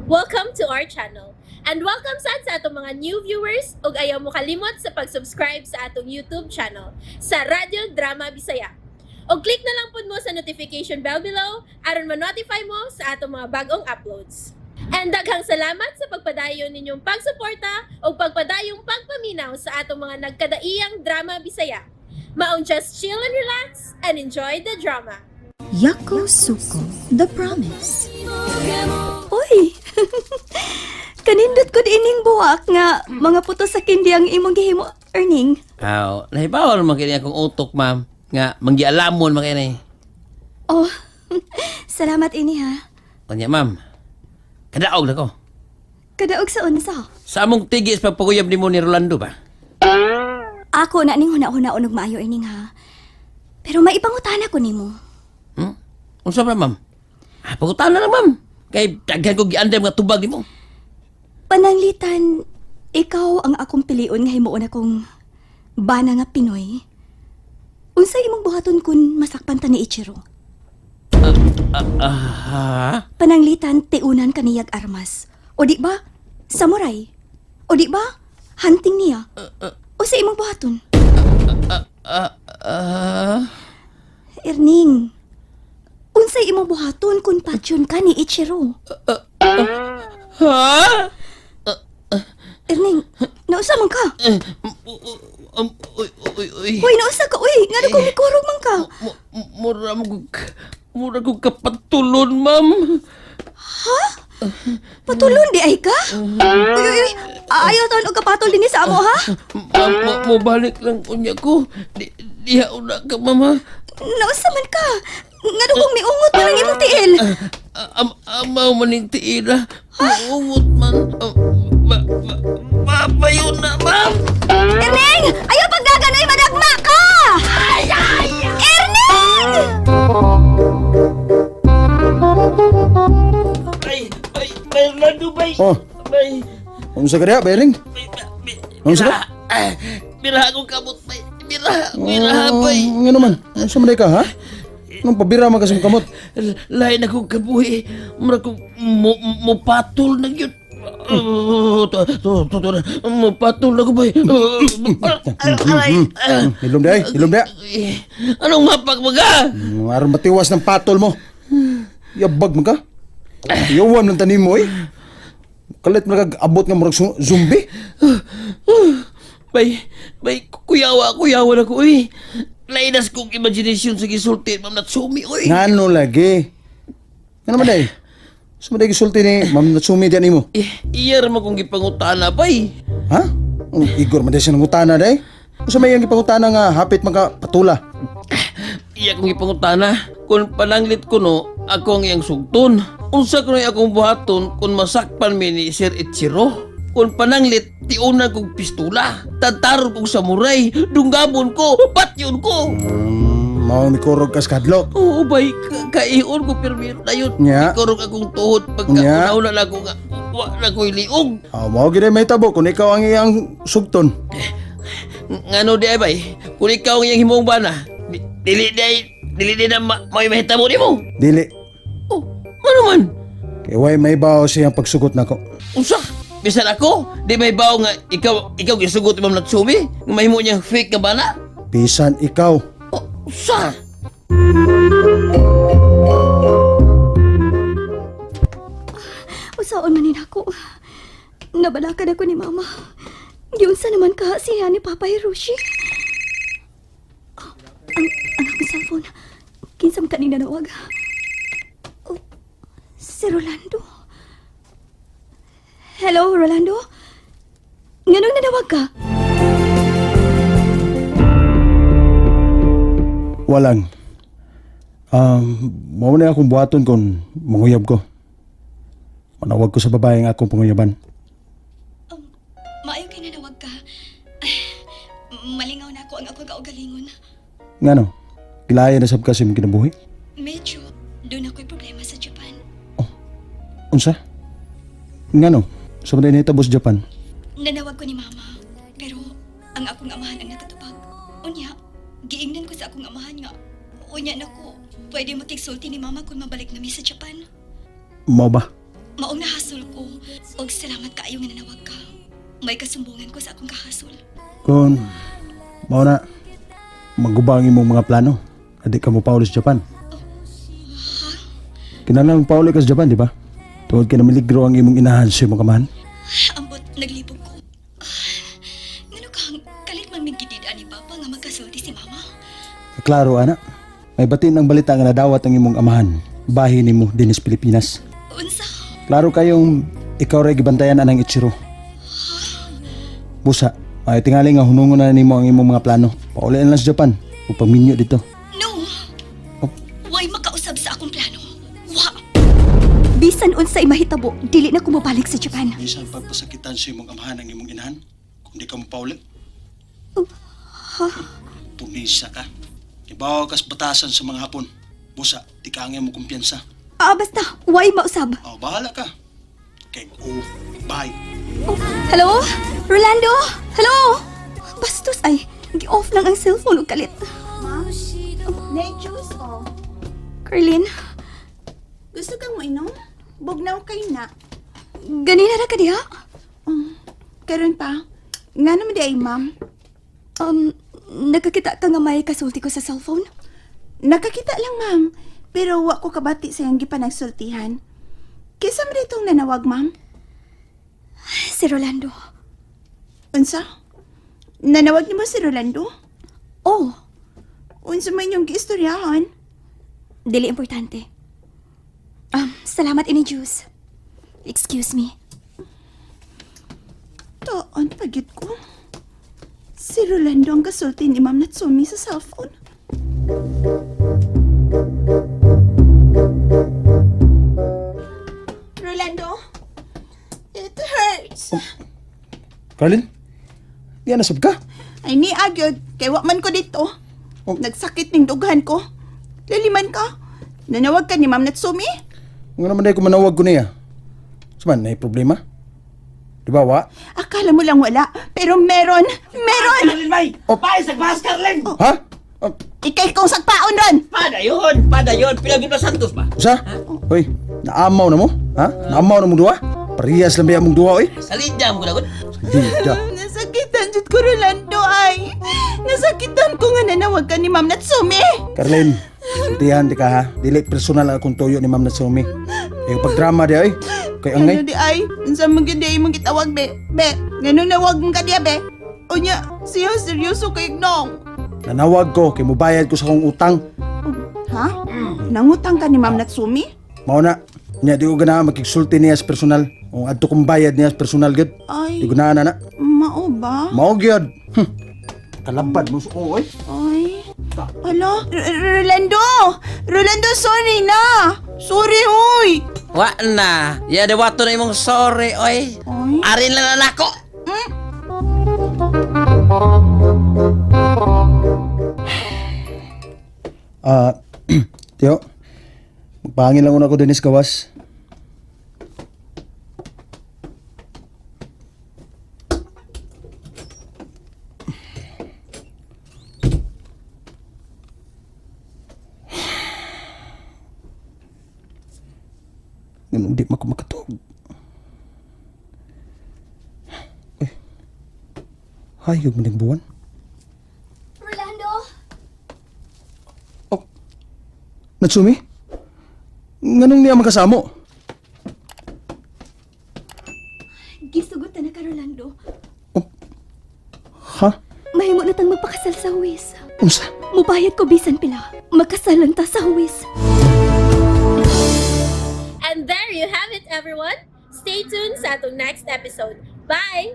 Welcome to our channel. And welcome sad sa atong mga new viewers ug ayaw mo kalimot sa pag-subscribe sa atong YouTube channel sa Radyo Drama Bisaya. Og click na lang pud mo sa notification bell below aron ma-notify mo sa atong mga bagong uploads. And daghang salamat sa pagpadayon ninyong pagsuporta ug pagpadayong pagpaminaw sa atong mga nagkadaiyang drama Bisaya. Maong just chill and relax and enjoy the drama. Yako Suko, The Promise. Uy! Kanindot ko ining buwak nga mga puto sa kindi ang imong gihimo, Erning. Aw, nahibaw naman kini akong utok, ma'am. Nga, manggialamon man kini. Oh, salamat ini ha. Kanya, ma'am. Kadaog na ko. Kadaog sa unsa. Sa among tigis pagpaguyab nimo ni Rolando ba? Ako na ning huna-huna og maayo, Erning, ha. Pero maipangutana ko nimo. Hmm? Unsa ba, ma'am? Ah, pangutana na, ma'am. Kay daghan ko giandam nga tubag nimo. Pananglitan, ikaw ang akong piliun nga himuon akong bana nga Pinoy. Unsay imong buhaton kun masakpan ta ni Ichiro? Ah, Pananglitan, tiunan kaniyag armas. O di ba? Samurai. O di ba? Hunting niya. O sa imong buhaton? ah, Erning, unsay imong buhaton kung patyon ka ni Ichiro? Ha? Erning, nausa man ka. Eh, uy, uy, uy. Hoy, nausa ka. Uy, ngano kung mikurog man ka? Mura kong kapatulon, ma'am. Patulon di ay ka? Uy, uy, uy. Ayaw taon og kapatol dinhi sa amo, ha? Ma'am, mo balik lang unya ko. Diha una ka, mama. Nausa man ka. Ngano kung miungot man ang imong tiil? Amaw maning tiila. Muungot man. Babayo na, ma'am. Erning! Ayaw paggaganoy, madagma ka! Erning! Ay, ay, may Orlando, bay. Oh, Bay, unsa ka diha, Bering? bay, bay. Unsa ka? Ah, bira akong kamot, bay. Bira, bira, bay. Oh, nga naman. Unsa man day ka, ha? Anong pabira man kasi kamot? Lain akong kabuhi. Mura kong mupatol na yun. Oh, to, to, to, to, mupatol na ko, bay. Oh, aray, ah. Hilom di ay, hilom di. Eh, anong mapagbaga? Aron matiwas ng patol mo. Yabag man ka. Yawan ng tanim mo, eh. Kalit man kag abot nga murag zombie. Bay, bay, kuyawa, kuyawa na ko, uy. Lainas kong imagination sa gisulti, Ma'am Natsumi, uy. Ngano lagi? Nga naman day? Sa man day gisulti ni Ma'am Natsumi diyan nimo? Eh, iya raman kong gipangutana, bay. Ha? Ang Igor man day siya nangutana day. Unsa may iyang gipangutana nga hapit man ka patula? Iya kong gipangutana. Kung pananglit ko no, ako ang iyang sugton. Unsa ko akong buhaton kung masakpan mi ni Sir Ichiro? Kung pananglit, tiunan kong pistula. Tantaro kong samurai. Dunggabon ko. Patyon ko. Mao mikurog kas kadlok. Oo, bay. Kaion ko pirmi. Dayon, Nya. ikurog akong tuhod. Pagka Nya. una na ako nga, wa na ko'y liog. Ah, mao gid may tabo kung ikaw ang iyang sugton. Ngano di ay bay? Kung ikaw ang iyang himong bana, dili di na may mahitabo nimo. Dili. Oh, ano man? Kay way may bawo siyang pagsugot nako. Usa, bisan ako, di may bawo nga ikaw gisugot ni Ma'am Natsumi, nga mahimo niyang fake nga bana. Bisan ikaw. Oh, usa. Usaon man ako. Nabalakan ako ni Mama. Giunsa naman ka siya ni Papa Hiroshi. Oh, ang akong cellphone. Kinsam kanina nawag. Oh, si Rolando. Hello, Rolando? Nganong nanawag ka? Walang. Mao na akong buhaton kung manguyab ko. Manawag ko sa babae nga akong panguyaban. Maayo kay nanawag ka. Ay, malingaw na ako ang akong kaugalingon. Ngano? Kilaya na sab ka sa imong kinabuhi? Medyo, doon ako'y problema sa Japan. Unsa? Ngano? Sa man nahitabo sa Japan? Nanawag ko ni Mama, pero ang akong amahan ang nakatubag. Unya, giingnan ko sa akong amahan nga, unya nako, pwede makigsulti ni Mama kung mabalik nami sa Japan. Mao ba? Maong nahasol ko. Og salamat kaayo nga nanawag ka. May kasumbungan ko sa akong kahasol. Kung mao na magubang imong mga plano. Adi ka mo pauli sa Japan. Kinahanglan mo pauli ka sa Japan, di ba? Tuod kay namiligro ang imong inahan sa imong kamahan. Ambot, naglibog ko. Ah, ngano kang kalit man migidid ani Papa nga magkasulti si Mama? Klaro ana. May batin ang balita nga nadawat ang imong amahan. Bahin nimo dinhi sa Pilipinas. Unsa? Klaro kayong ikaw ray gibantayan anang Ichiro. Busa, ay tingali nga hunungon na nimo ang imong mga plano. Pauli na lang sa Japan ug pagminyo dito. No! Oh. Way makausab sa akong plano. Wa! Bisan unsay mahitabo, dili na ko mobalik sa Japan. Bisan pagpasakitan sa imong amahan ang imong inahan, kung di ka mo pauli. Pumisa ka. Ibaw kas batasan sa mga Hapon. Busa, di ka ang imong kumpiyansa. Ah, basta, way mausab. Oh, bahala ka. Kay oh, bye. Oh, hello? Rolando? Hello? Bastos ay, gi-off lang ang cellphone ug kalit. Nay juice oh. Carlene, Gusto kang mainom? Bugnaw kay na. ganina ra ka diha? Karon pa. Nga naman di ay ma'am. Nagkakita ka nga may kasulti ko sa cellphone? Nakakita lang ma'am. Pero wa ko kabati sa iyang gipanagsultihan. Kisa man itong nanawag ma'am? Si Rolando. Unsa? Nanawag nimo si Rolando? Oh, Unsa man yung giistoryahan? dili importante. Salamat ini juice. Excuse me. Taan pagit ko. Si Rolando ang kasulti ni Ma'am Natsumi sa cellphone. Rolando, it hurts. Carlin, di na sab ka. Ay ni agyod, kay wa man ko dito. Oh. Nagsakit ning dughan ko. Laliman ka. Nanawag ka ni Ma'am Natsumi? Nga naman dahil ko manawag ko niya. Saman, may problema? Di ba, wa? Akala mo lang wala, pero meron! Meron! Carlin, may! Oh. Paay, sagbahas, Carlin! Ha? Ah, Ikay kong sagpaon ron! Padayon, padayon. Pila gyud Santos ba? Usa? Hoy, naamaw na mo? Ha? Naamaw na mong duwa? Parehas lang ba mong duwa, oy? Salidya mo gud. Di, da. Nasakitan jud ko, Rolando, ay. Nasakitan ko nga nanawag ka ni Ma'am Natsumi. Carlin, sultihan di ka ha. Dili personal ang akong tuyo ni Ma'am Natsumi. Eh, pagdrama di, oy. Kay angay. Ano di ay? Unsa man gyud di ay mong gitawag, be? Be, nganong nawag mo ka diya, be? Unya, siya seryoso kay nong. Nanawag ko, kay mubayad ko sa akong utang. Ha? Nangutang ka ni Ma'am Natsumi? Mao na, nya di ko ganahan makigsulti niya sa personal. Kung adto kong bayad niya sa personal gyud. Ay. Di ko na na. Mao ba? Mao gyud. Kalabad mo sa oy. Ay. Ala, Rolando! Rolando, sorry na! Sorry, hoy! Wa na. Ya dawato na imong sorry, oy. Oy. Arin lang na nako. Ah, Tiyo. Magpahangin lang una ko dinis gawas. Ganun, di man ko makatog. Eh, hayog man buwan. Rolando? Oh, Natsumi? Nganong niya magkasamo? Gisugot na ka, Rolando. Oh. Ha? Mahimo na tang magpakasal sa huwis. Unsa? Mubayad ko bisan pila. Magkasalan ta sa huwis. And there you have it, everyone. Stay tuned sa atong next episode. Bye!